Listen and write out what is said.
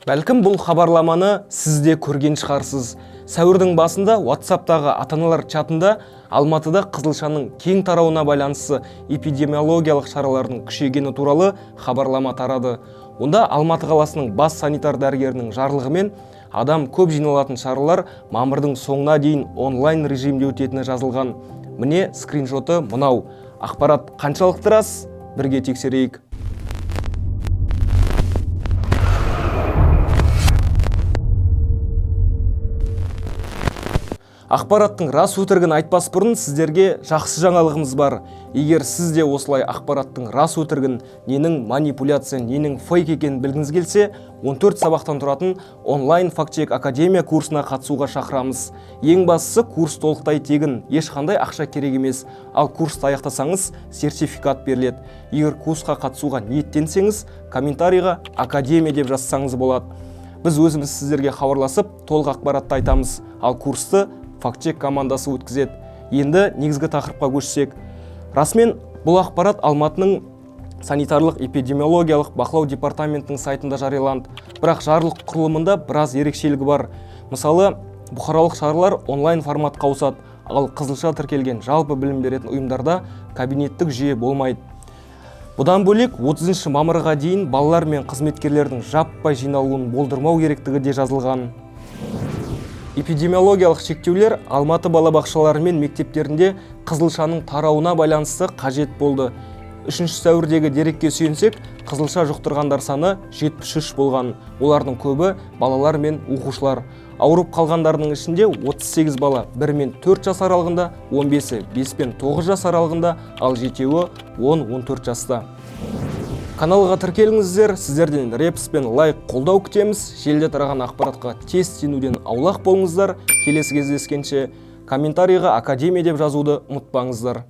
Бәлкім, бұл хабарламаны сіз де көрген шығарсыз. Сәуірдің басында WhatsApp'тағы ата-аналар чатында Алматыда қызылшаның кең тарауына байланысты эпидемиологиялық шаралардың күшейгені туралы хабарлама тарады. Онда Алматы қаласының бас санитар дәрігерінің жарлығымен адам көп жиналатын шаралар мамырдың соңына дейін онлайн режимде өтетіні жазылған. Міне, скриншоты мынау. Ақпарат қаншалықты рас? Бірге тексерейік. Ақпараттың рас өтірігін айтпас бұрын сіздерге жақсы жаңалығымыз бар. Егер сіз де осылай ақпараттың рас өтірігін, ненің манипуляция, ненің фейк екенін білгіңіз келсе, 14 сабақтан тұратын онлайн фактчек академия курсына қатысуға шақырамыз. Ең бастысы, курс толықтай тегін, ешқандай ақша керек емес. Ал курсты аяқтасаңыз, сертификат беріледі. Егер курсқа қатысуға ниеттенсеңіз, комментарийға «академия» деп жазсаңыз болады. Біз өзіміз сіздерге хабарласып, толық ақпаратты айтамыз, ал курсты фактчек командасы өткізеді. Енді негізгі тақырыпқа көшсек. Расымен, бұл ақпарат Алматының санитарлық эпидемиологиялық бақылау департаментінің сайтында жарияланды. Бірақ жарлық құрылымында біраз ерекшелігі бар. Мысалы, бұқаралық шаралар онлайн форматқа ауысады, ал қызылша тіркелген жалпы білім беретін ұйымдарда кабинеттік жүйе болмайды. Бұдан бөлек, 30 мамырға дейін балалар мен қызметкерлердің жаппай жиналуын болдырмау керектігі де жазылған. Эпидемиологиялық шектеулер Алматы балабақшалары мен мектептерінде қызылшаның тарауына байланысты қажет болды. 3 сәуірдегі дерекке сүйенсек, қызылша жұқтырғандар саны 73 болған. Олардың көбі балалар мен оқушылар. Ауырып қалғандардың ішінде 38 бала 1 мен 4 жас аралығында, 15-і 5 пен 9 жас аралығында, ал жетеуі 10-14 жаста. Каналға тіркеліңіздер, сіздерден репост пен лайк, қолдау күтеміз. Желіде тараған ақпаратқа тез сенуден аулақ болыңыздар. Келесі кездескенше, комментарийға «академия» деп жазуды ұмытпаңыздар.